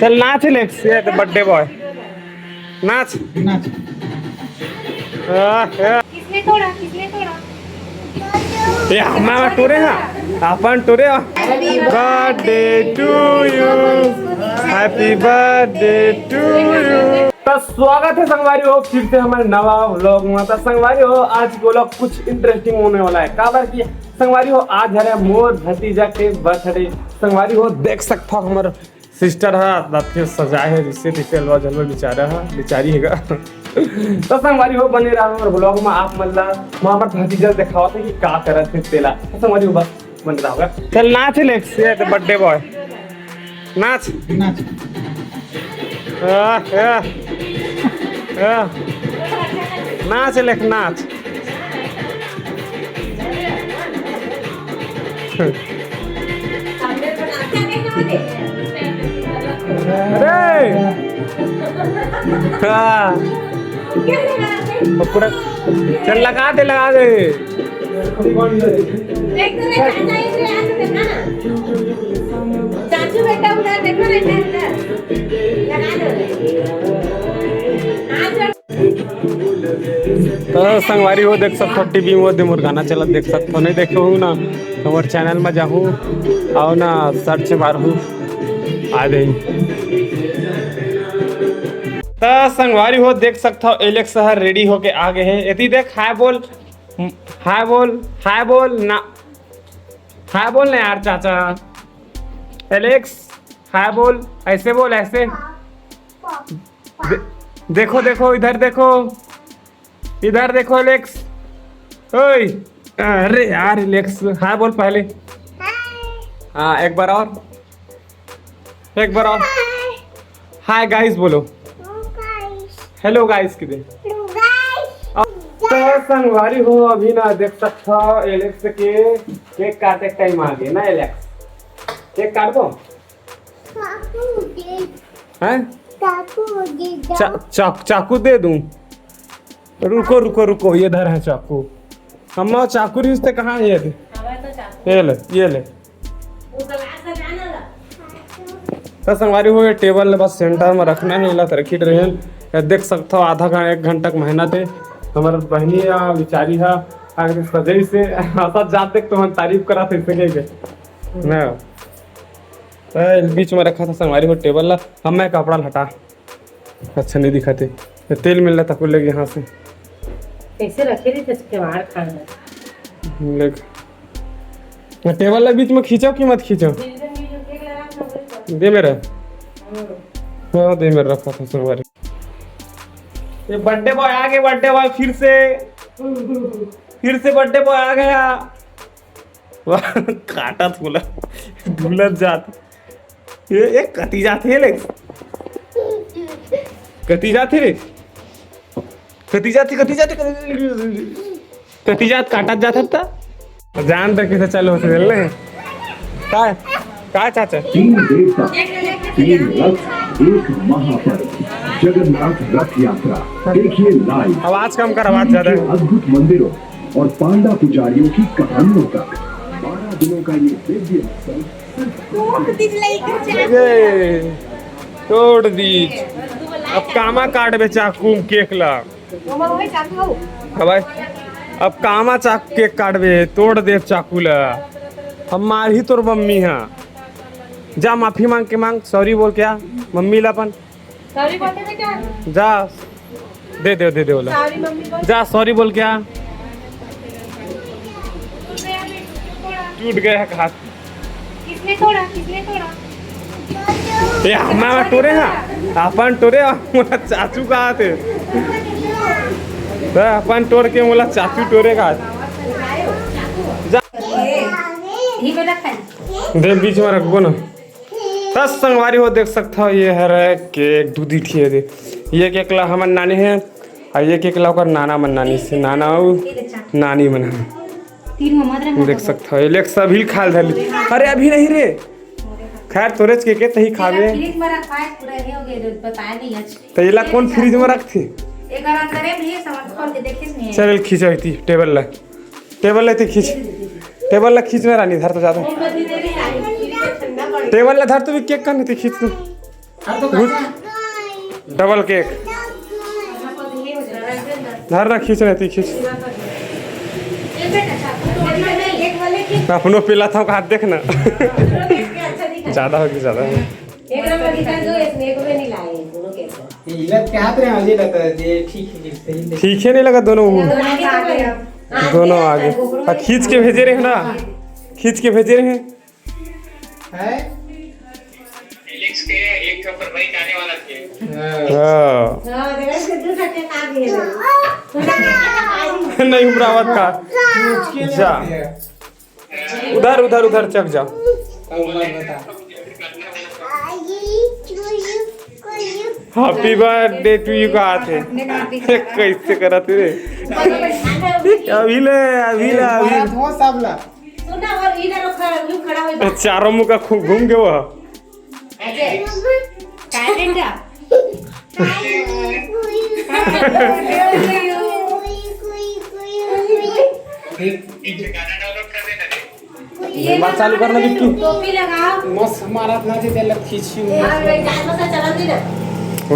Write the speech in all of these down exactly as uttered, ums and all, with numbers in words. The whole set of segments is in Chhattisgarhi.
चल नाच एलेक्स, ये तो बर्थडे बॉय, नाच। नाच। आह, आह। किसने तोड़ा, किसने तोड़ा? ये हमारा टोरे हा, अपन टोरे हा। Birthday to you, happy birthday to you। तो स्वागत है संगवारी हो फिर से हमारे नवा व्लॉग में। तो संगवारी हो, आज के व्लॉग कुछ इंटरेस्टिंग होने वाला है, काबर कि संगवारी हो, आज हरे मोर भतीजा के बर्थडे। संगवारी हो, देख सकता हो हमारे सिस्टर हा दत्ते सजाए हे, जिससे तिसे अलवा जलवा बिचारा हा, बिचारी हेगा। तो संगवारी हो, बने रहा हमारे व्लॉग में। आप मन ला मैं हमर भतीजा देखावत है कि का करत है तेला। तो संगवारी हो, बस बने रहा होगा। चल नाच एलेक्स, ये तो बर्थडे बॉय, नाच। नाच। आह, आह, आह। नाच एलेक्स, नाच। अरे! हाँ। पूरा चल, लगा दे, लगा दे। चाचू बेटा उधर देखो ना, इधर, इधर। लगा दो। तो संगवारी हो, देख सकथो टीवी में ओदे मोर गाना चलत, देख सकथो, नहीं देखे हो ना, तो मोर चैनल में जाहू, आओ ना, सर्च मारहू, आ जाही। तो संगवारी हो, देख सकथो एलेक्स हर रेडी होके आ गए हैं। एती देख, हाय बोल, हाय बोल, हाय बोल ना, हाय बोल ना यार चाचा। एलेक्स, हाय बोल, ऐसे बोल, ऐसे। दे-, देखो, देखो, इधर देखो, इधर देखो एलेक्स। ओए, अरे यार एलेक्स, हाय बोल पहले। हाँ, एक बार और, एक बार और। हाय गाइस बोलो। हेलो गाइस की दे। तो संगवारी हो, अभी ना देख सकता हो एलेक्स के केक काटे टाइम आ गया ना एलेक्स। केक काट दो। चाकू दे। हैं? चाकू दे दो। चा-, चाक-, चाकू दे दूं? रुको, रुको, रुको, ये धर है चाकू। अम्मा, वो चाकू रिहिस ते कहाँ है ये? हमारे तो चाकू। ये ले, ये ले। वो ग्लास है, जाना ला। तो संगवारी हो, ये टेबल बस सेंटर में रखना है, ला रखी रहे हैं। ये देख सकता हो, आधा घंटा, एक घंटा के मेहनत है। हमारे बहनी या बिचारी हा, अगर सजई से हंसत जात देख तो हम तारीफ करा थे, इससे कह के। ना। ए, बीच में रखा था संगवारी हो टेबल ला, अब मैं कपड़ा ला हटा, अच्छा नहीं दिखाते। ये तेल मिल रहा था कुल लेके यहाँ से। कैसे रखे रही थे केवाड़ खान में? देख, ये टेबल ला बीच में खींचो कि मत खींचो? बीच में, बीच में केक लगा के रख दो। दे मेरा। हम्म। हाँ, दे मेरा, रखा था संगवारी। ये बर्थडे बॉय आ गए, बर्थडे बॉय फिर से, फिर से बर्थडे बॉय आ गया। वाह, काटत बोला, ढूलत जात। ये, ये कती जात है, एलेक्स? कती जात है रे? कती जात है, कती जात है, कती जात, काटत जात है ता? जान तो कैसे चालू होते चल रहे हैं। का, का चाचा? तीन देवता, तीन रथ, एक महापर्व, जगन्नाथ रथ यात्रा। देखिए लाइव। आवाज कम कर, आवाज ज्यादा है। अद्भुत मंदिरों और पांडा पुजारियों की कहानियों तक बारह दिनों का ये दिव्य उत्सव। तोड़ दीज लइका चाकू। ए, तोड़ दीज। अब कामा काटबे चाकू केक ला? अब भाई, अब कामा चाकू केक काटबे, तोड़ दे चाकू ला। हम मारही तोर मम्मी हा। जा माफी मांग के मांग, सॉरी बोल क्या मम्मी ला अपन। सॉरी बोलते थे क्या? जा, दे दे, दे दे बोला। सॉरी मम्मी बोल। जा सॉरी बोल क्या। टूट गया हाथ। किसने तोड़ा, किसने तोड़ा? ए, हमारा टोरे ना, अपन टोरे, हमारा चाचू का हाथ है। तो अपन टोर के बोला चाचू टोरे का हाथ। जा। ये मेरा खाई। दे बीच में रखबो ना। त संगवारी हो देख सकथव, ये हरे केक दू दी ठिया दे। ये केक ला हमन नानी हे, अउ ये केक ला ओकर नाना मन नानी से, नाना अउ नानी मन हे। तीन में मत रहा। देख सकथव, ये लेक सभी खा धर ली। अरे अभी नहीं रे, खैर तोरेच केक हे, तही खाबे। फ्रिज में रखा है, पूरा ये हो गया, जो बताया नहीं आज। त एला कौन फ्रिज में रखथे? एक बार अंदर में ये सामान खोल के देखिस नहीं। चल खींच अभी टेबल ला। टेबल ला ते खींच, टेबल ला खींच ना रानी, धर तो ज्यादा। टेबल ला धर, तू भी केक का नहीं ते खींच तू। Double cake. धर ना, खींच ना, तू खींच। अपनो पिला था, हाथ देख ना। ज्यादा होगी, ज्यादा होगी। एक नंबर दिखा दो, इसमें एक में नहीं लाए, दोनों के साथ। ये लत के हाथ रे, मुझे लगता है ये ठीक है, सही है। ठीक है, नहीं लगा दोनों। दोनों आगे। हाँ, दोनों आगे। और खींच के भेजे रहे ना, खींच के भेजे रहे। है? एलेक्स के एक ठो पर भाई जाने वाला थे। हाँ। हाँ। हाँ, देखा, सिद्धू सत्य का भी है। नहीं, उमरावत का। मुश्किल जा। है। उधर, उधर, उधर चक जा। अब मत बता। Happy birthday to you कहा थे। कैसे करा थे रे? अभी ले, अभी ले, अभी। बारात हो सब ला। सुना, और इधर खड़ा, यूं खड़ा हो जा। चारों मुंह का खूब घूम के वो। अजय, काय बेटा? ये बात चालू करना, बिट्टू। टोपी लगाओ। मस्त हमारा अपना जी तेल खींची हुई। हाँ, भाई, चार बजे चला दी ना।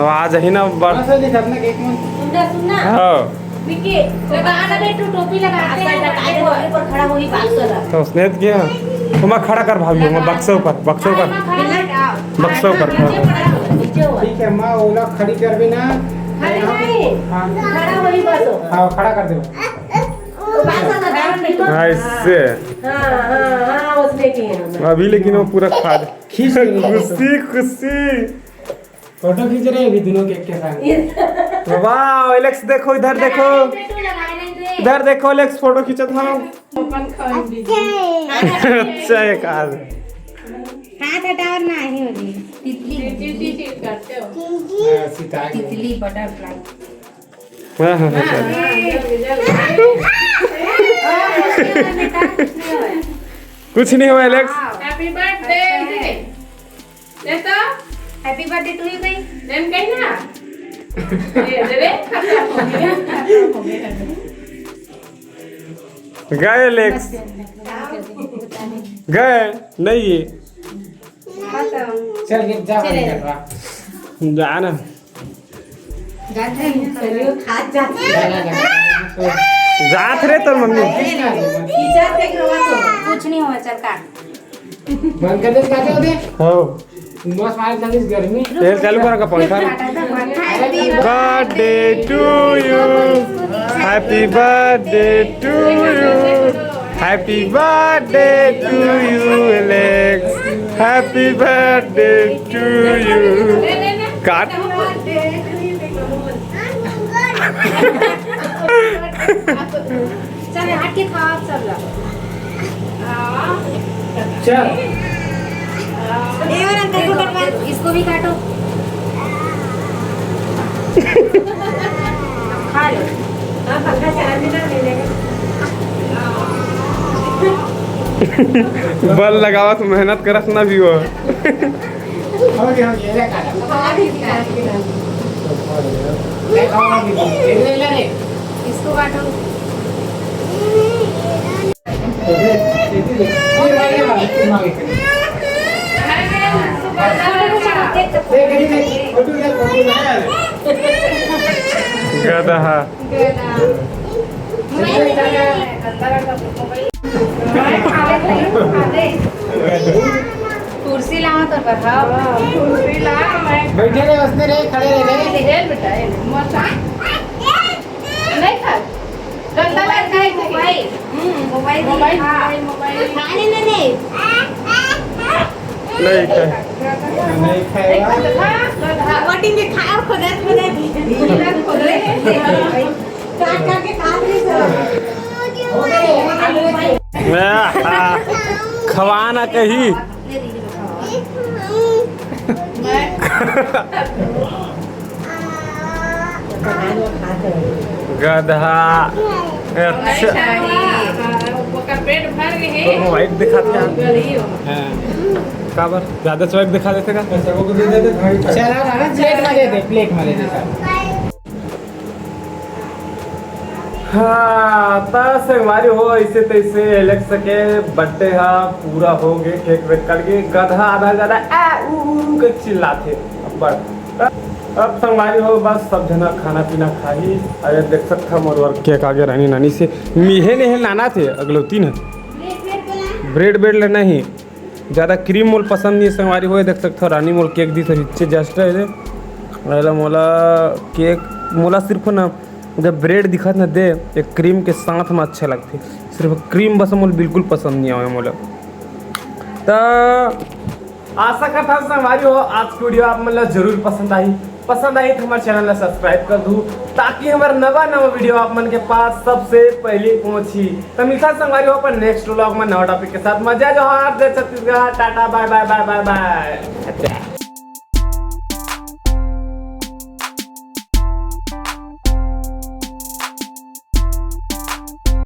अब आ जाही ना, बड़- मस्त दिखत ना केक में। सुनना, सुनना। हाँ। विक्की, लगा ना बेटू, टोपी लगा के। आजकल का काहे वहीं पर खड़ा हुई बात कर रहा। तो उसने तो किया। तो मैं खड़ा कर भाभी, मैं बक्से ऊपर, बक्से ऊपर। हाँ, हाँ, हाँ। बक्से ऊपर खड़ा। नीचे पड़ा, नीचे हुआ। ठीक है, मैं ओला खड़ी कर भी ना। खड़ी नहीं। हाँ। खड़ा वही बस हो। हाँ, खड़ा कर दे। वो बात कर रहा है, ठीक है? हाँ, इससे। हाँ, हाँ, हाँ, उसने किया। अभी लेकिन वो पूरा खा दे। खींच के नहीं। खुशी, खुशी। फोटो खींच रहे हैं अभी दोनों केक के साथ। ये वाह, एलेक्स देखो, इधर देखो। लगा रहे हैं, लगा रहे हैं। इधर देखो, एलेक्स फोटो खींचत हूँ। अपन खाएंगे। अच्छा है काज। हाथ हटाओ ना, ही हो जी। तितली। तितली, तितली करते हो। हाँ, सीता आ गई। तितली, बटरफ्लाई। हाँ, हाँ, हाँ, हाँ, चल। हाँ, जल्दी, जल्दी। कुछ नहीं हुआ, एलेक्स। Happy birthday। दे तो। Happy birthday to you, भाई। देन कही ना। ये दे रे, खत्म हो गया। गए, एलेक्स। गए, नहीं ये। खत्म। चल, ये जा, चले। बंद कर रहा। जा ना। जात है, चलियो, खात जात है। जात रे तोर मम्मी। खींचा देख रहा तो। कुछ नहीं हुआ, चल काट। बंद कर दे, काटे होते। हाँ। मस्त मार खाली गर्मी। तेल चालू कर का पंखा। Happy birthday to you। Happy birthday to you। Happy birthday to you, Alex. Happy birthday to you। काट। चल, हट के खाओ आप सब लोग। चल। ये और अंकल को कटवा। इसको भी काटो। खा लो। हाँ, पक्का चार मिनट मिलेगा। बल लगावत, मेहनत करत ना भी हो। हो गया, हो गया, ले खा ले। ले खा ले, ले ले ले। इसको काटो। गधा। कुर्सी लाओ तो बढ़ाओ। बैठे रहे, उसने रहे, खड़े रहे, रहे। नहीं खा। गंदा लगता है मोबाइल। हम्म, मोबाइल मोबाइल, दिखा। Mobile, mobile. खाने में नहीं। नहीं खाए। नहीं खाएगा। देखा, देखा। वोटिंग के खाया, खुदा, खुदा। खुदा, खुदा। काट, काट के खा रही सर। खवाना कही। गधा। अच्छा। ओकर पेट भर गए। तो वाइट दिखाते हैं। हाँ। काबर? ज्यादा वाइट दिखा देते का? चला रहा है, प्लेट में दे दे, प्लेट में दे दे। हाँ, त संगवारी हो, ऐसे तैसे एलेक्स के बर्थडे हा पूरा हो गए, केक वेक कट गए, गधा आधा ज्यादा आ ऊ ऊ ऊ के चिल्लाथे। अब ऊपर। अब संगवारी हो, बस सब झना खाना पीना खाही। अरे देख सकत हव मोर बर केक आगे, रानी नानी से मिहे नहीं लाना थे अगलो तीन ब्रेड ब्रेड लेना ही। ज़्यादा क्रीम मोला पसंद नहीं है संगवारी हो। देख सकत हव रानी मोला केक दिस हे, जस्ट है। मोला केक, मोला सिर्फ ना जब ब्रेड दिखत ना दे, एक क्रीम के साथ में अच्छा लगथे। सिर्फ क्रीम बस मोला बिल्कुल पसंद नहीं आवे मोला। त आशा करत हव संगवारी हो, आज के वीडियो आप मन ला जरूर पसंद आही। पसंद आही त हमर चैनल ला सब्सक्राइब कर दू, ताकि हमर नवा नवा वीडियो आप मन के पास सबसे पहले पहुंची। त मिलथन संगवारी हो अपन नेक्स्ट व्लॉग में नवा टॉपिक के साथ। जय जोहार, जय छत्तीसगढ़, टाटा, बाय बाय, बाय बाय, बाय।